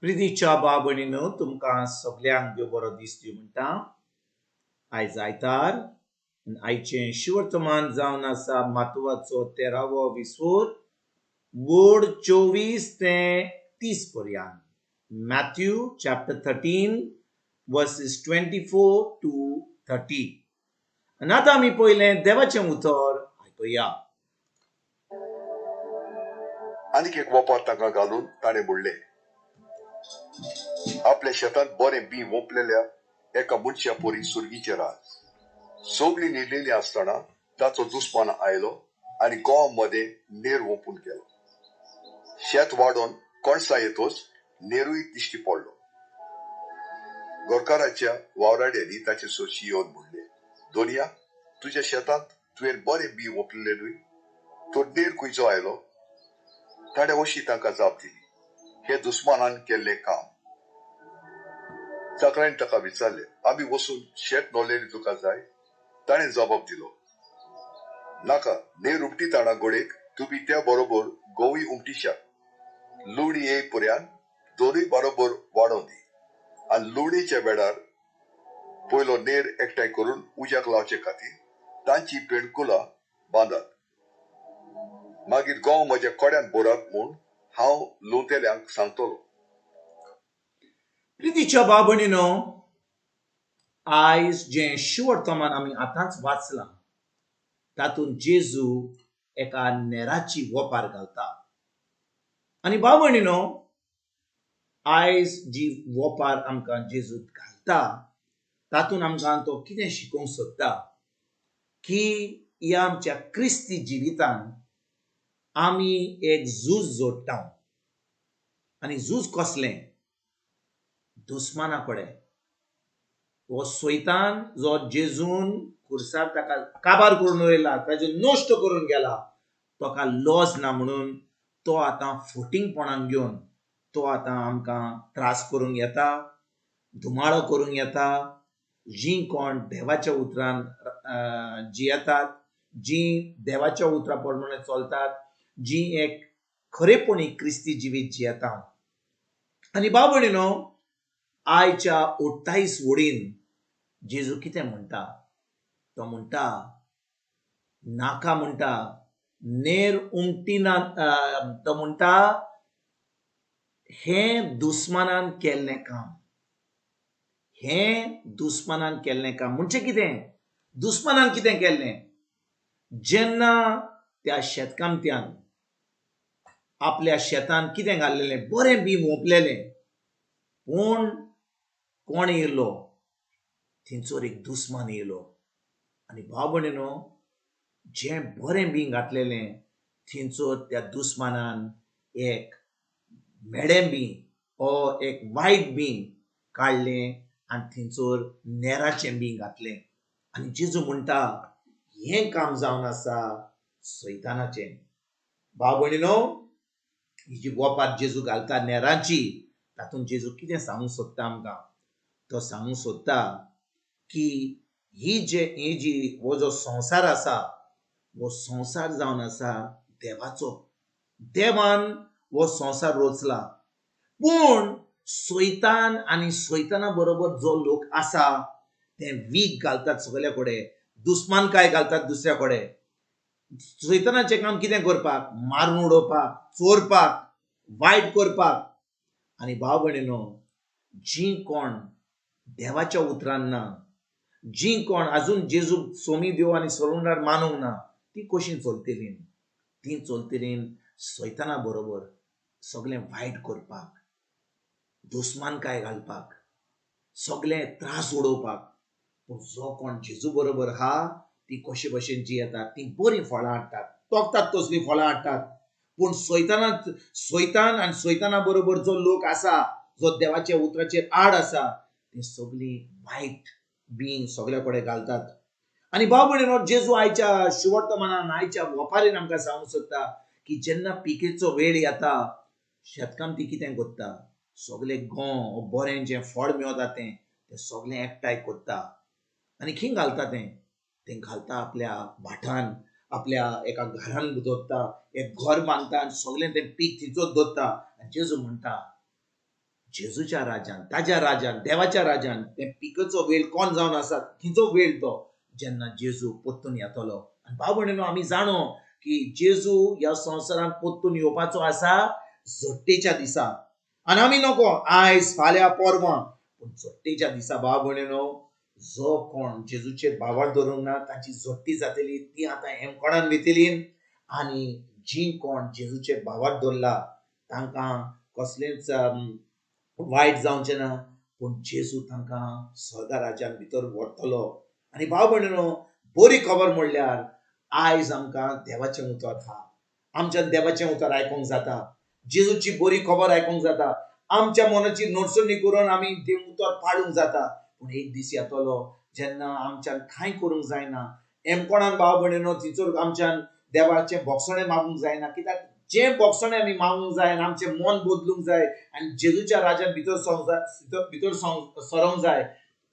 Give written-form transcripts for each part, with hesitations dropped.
प्रितीच्या भाव भयणीनो, तुमकां सगल्यांक देव बरो दीस दिवं म्हणटा. आयज आयतार आनी आयचें शिवर्तमान जावन आसा मातवाचो 13वो विसोर, बोर्ड 24 ते 30 पर्यंत. Matthew chapter 13 verses 24 to 30. आनी आतां आमी पयलें देवाचें उतर आयकुया. आनीक एक वोपार तांकां घालून ताणें म्हणलें, आपल्या शेतांत बरें बी वोंपलेल्या एका मनशा परी सुर्गीचें राज. सगळीं न्हिदलेलीं आसतना ताचो दुस्मान आयलो आनी गोंवा मदें नेर वोंपून गेलो. शेत वाडोवन कणसां येतच नेरूय दिश्टी पडलो. गोरकाराच्या वावराड्यांनी ताचे सोशी येवन म्हणलें, दोनया, तुज्या शेतांत तुवें बरें बी वोंपलेलें न्हय, तर नेर खंयचो आयलो? ताणें अशी तांकां जाप दिली, हें दुस्मानान केल्लें काम. चाकरांनी ताका विचारलें, आमी वचून शेत नोल्लेलें तुका जाय? ताणें जबाब दिलो, नाका, नेर उमटीताणा गोडेक तुमी त्या बरोबर गोवूय उमटीशात. लुवणी येय पर्यंत दोनूय बरोबर वाडोवन दी आनी लुवणेच्या वेळार पयलो नेर एकठांय करून उज्याक लावचे खातीर तांची पेणकुलां बांदात. मागीर गोंव म्हज्या कोड्यान भरात म्हूण हांव लुवतेल्यांक सांगतलो. प्रितीच्या भाव भयणीनो, आयज जें शिवर्तमान आमी आतांच वाचलां तातूंत जेजू एका नेराची वोपार घालता. आनी भाव भयणीनो, आयज जी वोपार आमकां जेजू घालता तातूंत आमकां तो कितें शिकोवंक सोदता की ह्या आमच्या क्रिस्ती जिवितान आमी एक झूज जोडटा. आनी झूज कसलें? दुस्माना कडेन. हो सैतान जो जेजून खुर्सार ताका काबार करून उडयला, ताजें नश्ट करून गेला, ताका लॉज ना म्हणून तो आतां फटींगपणान घेवन तो आतां आमकां त्रास करूंक येता, धुमाळो करूंक येता. जीं कोण देवाच्या उतरान जियेतात, जीं देवाच्या उतरा प्रमाणे चलतात, जीं एक खरेपणी क्रिस्ती जिवीत जियेता. आनी भाव भयणीनो, आयच्या 28 वडीन जेजू कितें म्हणटा? तो म्हणटा, नाका म्हणटा, नेर उमटीना. तो म्हणटा हें दुस्मानान केल्लें काम. हें दुस्मानान केल्लें काम म्हणजे कितें? दुस्मानान कितें केल्लें? जेन्ना त्या शेतकामत्यान आपल्या शेतान कितें घाल्लेलें? बरें बी वोंपलेलें. पूण कोण येयलो? थंयसर एक दुस्मान येयलो आनी भाव भयणीनो, जें बरें बी घातलेलें थंयसर त्या दुस्मानान एक मेडें बी ओ एक वायट बी काडलें आनी थंयसर नेराचें बी घातलें. आनी जेजू म्हणटा हें काम जावन आसा सैतानाचें. भाव भयणीनो, ही जी वोपार जेजू घालता नेराची, तातूंत जेजू कितें सांगूंक सोदता आमकां? तो सांगूंक सोदता की ही जे ही जी हो जो संवसार आसा, हो संवसार जावन आसा देवाचो. देवान हो संवसार रचला, पूण सैतान आनी सैताना बरोबर जो लोक आसा ते वीख घालतात सगल्या कडेन, दुस्मानकाय घालतात दुसऱ्या कडेन. सैतानाचें काम कितें करपाक? मारून उडोवपाक, चोरपाक, वायट करपाक. आनी भाव भयणीनो, जीं कोण देवाच्या उतरान ना, जीं कोण आजून जेजूक सोमी देव आनी सोडूनार मानूंक ना, ती कशीं चलतलीं? ती चलतलीं सैताना बरोबर सगळें वायट करपाक, दुस्मानकाय घालपाक, सगळें त्रास उडोवपाक. पूण जो कोण जेजू बरोबर आहा ती कशे भशेन जियेतात, ती बरीं फळां हाडटात, तोखतात तसलीं फळां हाडटात. पूण सैतान आनी सैताना बरोबर जो लोक आसा, जो देवाच्या उतराचेर आड आसा, ती सगळीं वायट बी सगल्या कडेन घालतात. आनी भाव भयणीनो, जेजू आयच्या शिवर्तमानान, आयच्या वपारीन आमकां सांगूंक सोदता की जेन्ना पिकेचो वेळ येता, शेतकामती कितें करता? सगळे गोंव बरें जें फळ मेळता तें तें सगळें एकठांय करता आनी खंय घालता तें? तें घालता आपल्या भाटान, आपल्या एका घरान दवरता, एक घर बांदता आनी सगळें तें पीक थंयचोच दवरता. आनी जेजू म्हणटा जेजूच्या राज्यान, ताज्या राज्यान, देवाच्या राज्यान तें पिकेचो वेळ कोण जावन आसा, खंयचो वेळ तो जेन्ना जेजू परतून येतलो. आनी भाव भयणीनो, आमी जाणो की जेजू ह्या संवसारांत परतून येवपाचो आसा झोट्टेच्या दिसा. आनी आमी नको आयज, फाल्यां, परवां, पूण झोट्टेच्या दिसा भाव भयणीनो, जो कोण जेजूचेर भावार्थ दवरूंक ना तांची झोट्टी जातली, ती आतां हेमकोणान वयतली. आनी जी कोण जेजूचेर भावार्थ दवरला तांकां कसलेंच वायट जावचें ना, पूण जेजू तांकां स्वर्गा राज्यान भितर व्हरतलो. आनी भाव भयणीनो, बरी खबर म्हणल्यार आयज आमकां देवाचें उतर आहा, आमच्यान देवाचें उतर आयकूंक जाता, जेजूची बरी खबर आयकूंक जाता, आमच्या मनाची नडसणी करून आमी तें उतर पाळूंक जाता. पूण एक दीस येतलो जेन्ना आमच्यान कांय करूंक जायना. एमकोणान भाव भयणीनो, थंयसर आमच्यान देवाचें बोगसणें मागूंक जायना, कित्याक जें बोगसणें आमी मागूंक जाय आनी आमचें मन बदलूंक जाय आनी जेजूच्या राज्यान भितर सरोंक जाय, भितर सरोंक जाय,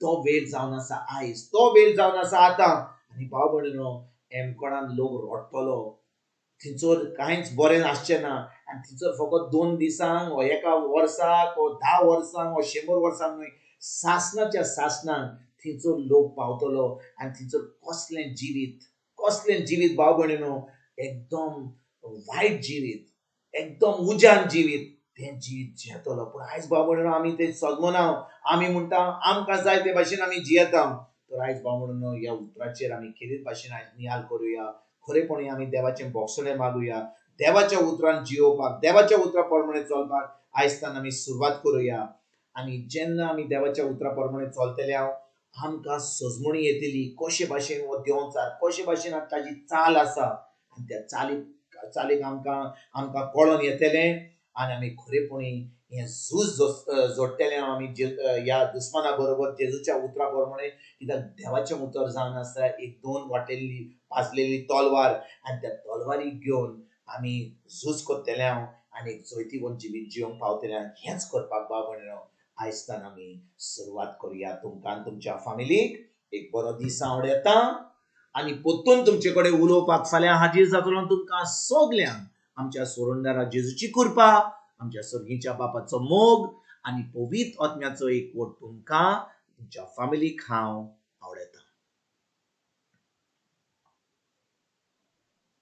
तो वेळ जावन आसा आयज, तो वेळ जावन आसा आतां. आनी भाव भयणीनो, एमकोणान लोक रडटलो, थंयसर कांयच बरें आसचें ना. आनी थंयसर फकत 2 दिसांक वा 1 वर्साक वा 10 वर्सांक वा 100 वर्सांक न्हय, सासणाच्या सासणाक थंयसर लोक पावतलो. आनी थंयसर कसलें जिवीत, कसलें जिवीत भाव भयणीनो, एकदम वायट जिवीत, एकदम उज्यान जिवीत, तें जिवीत जियेतलो. पूण आयज भाव भयणीनो, आमी तें सजमना, आमी म्हणटा आमकां जाय ते भाशेन आमी जियेता. तर आयज भाव भयणीनो, ह्या उतराचेर आमी खेरीत भाशेन आयज नियाल करुया, खरेपणी आमी देवाचें बोगसणें मागुया, देवाच्या उतरान जियोवपाक, देवाच्या उतरा प्रमाणे चलपाक आयज तान आमी सुरवात करुया. आनी जेन्ना आमी देवाच्या उतरा प्रमाणे चलतले आमकां सजमणी येतली, कशे भाशेन हो देंवचार, कशे भाशेन ताजी चाल आसा, आनी त्या चालीक आमकां कळोन येतलें. आनी आमी खरेपणी हें झूज जोडटले आमी ह्या दुस्माना बरोबर जेजूच्या उतरा प्रमाणे, कित्याक देवाचें उतर जावन आसा एक 2 वाटेल्ली पाजलेली तलवार, आनी त्या तलवारीक घेवन आमी झूज करतले हांव आनी एक जैतिवंत जिवीत जिवंक पावतले. हेंच करपाक भाव भयणीनो आयज आमी सुरवात करुया. तुमकां आनी तुमच्या फामिलीक एक बरो दीस आवडटा आनी परतून तुमचे कडेन उलोवपाक फाल्यां हाजीर जातलो. तुमकां सगल्यांक आमच्या सोडणदारा जेजूची कृपा, आमच्या सर्गीच्या बापाचो मोग आनी पवित्र आत्म्याचो एकवट तुमकां तुमच्या फामिलीक हांव आवडटा.